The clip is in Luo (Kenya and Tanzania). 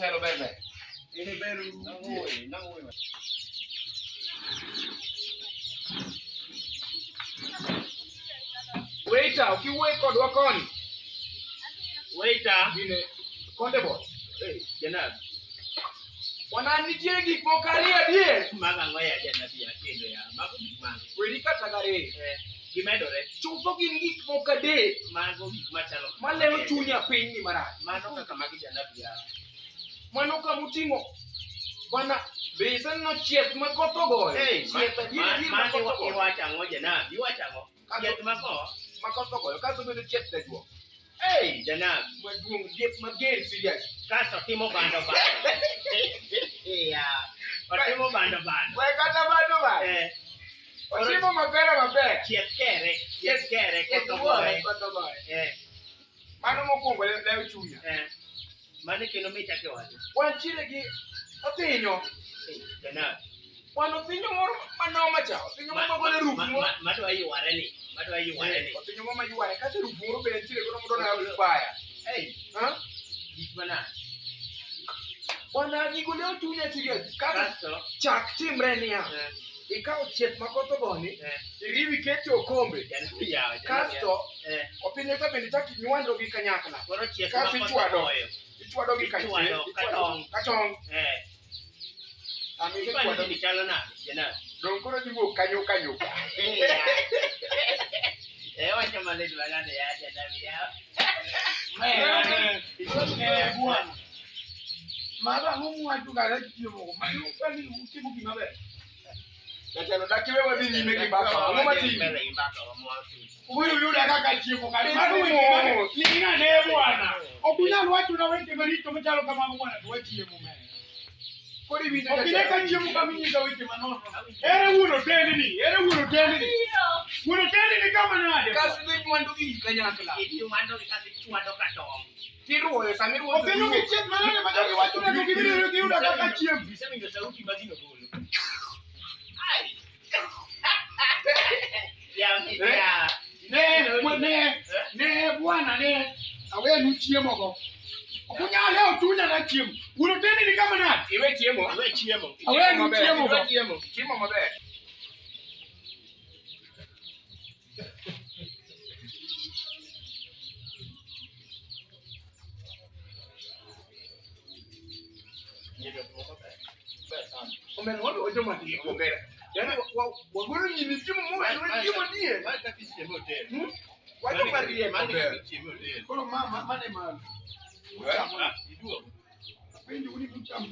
Jatelo ber ber. Ere ber Nang'o nang'o. Waiter, ok iwuoye kodwa koni. Waiter. Gine konde bo. Hey, janabi. Wana nitie gik moko ariyo adier. Mago ang'o ya janabi ya kendo ya. Mago gik mage. Weri kata gariyo. Eh, gimedore. Chutho gin gik moko adek Mago gik machalo. malewo chunya piny ni marach. Mano kaka magi janabi ya. Mano kamuting'o bwana be iseneno chieth ma koth ogoyo? Hey, Chieth adier adier ma mano koth ogoyo. iwacho ang'o janabi? Iwacho ang'o? Chieth mako. Ma koth ogoyo kasto bedo chieth jajuok. Hey, janabi. Maduong' diep mager serious. Kasto timo bando bando. Yeah. Otimo bando bando. We kata bando ba. Eh, Otimo makara maber. chieth kere, chieth kere Chieth koth ogoyo, ogoye. koth ogoyo. Eh, Mano mokwongo lewo chunya. eh. Mano kendo michako iwacho. Wantiere gi othinyo. Hey, janabi. Wan othinyo moro manoma cha. Othinyo moro magolo ruf moro. Madwa yware ni, madwa yware ni. Othinyo moro mayware. Kasto ruf moro be nitiere godo mondo na fire. Hey, Ha? gik manade. Bwana gigo lewo chunya serious. Kasto Kasto, chak timre niya. eh, Ikawo chieth ma koth ogoni, eh, iriw ikete e okombe. janabi yawa, janabi Kasto yawa. Eh, othinyo ka bende ichak inywando gi kanyakla. koro chieth Kasto ma koth ichwado. ogoyo. Ichwado gi Ichwado katong'. Katong'. Eh, Sama ipani isechwado gini chalo nade, janabi? dong' koro dhi wuok kanyo kanyo. Eh, wacho malit manade ya janabi yawa. Eh, bwana. Mago ang'o muwacho kata chiemo go? Mano kani utimo gima ber. Jatelo dak iwe wadhi nyime gi mbaka. Ang'o matimi? Mbele gi mbaka wa mwasu. Huyu yuda kaka chiemo kare. Bedo Mano weche mane? mos. Ling'a ne bwana. Ok unyal wachona weche maricho machalo kamago bwana to wachiemo mere. Koro iwinjo Ok ine ka jatelo. chiemo kaminyisa weche manono. Ere wuon otendni? Ere wuon otendni? Wuon otendni ni kama nade? Kasto idhi nywando gi kanyakla. Ichwado gi kasto ichwado katong'. Tiruoyo sama iruoyo. Ok inyu gi chieth manade ma jogi wachona to gibiro giyuda kaka chiemo. Isewinjo sauti ma gino golo. Ai. Ya, ya. Ne, ne, ne bwana ne awenu chiemo go. Ok unyal lewo chunya na chiemo. Wuon otendni ni kama nade? Iwe chiemo. Iwe chiemo. Awenu chiemo go. Iwe chiemo. Chiemo maber. Omera wadwa joma riek omera. Yaani wagolo nyimi chiemo mo chiemo die. Ma kaka ichiemo e hotel. Hmm? Wajoma riek Mano omera. kaka ichiemo e hotel. Koro ma mane malo. Uchamo. Ah, iduogo. Penjo uni uchamo.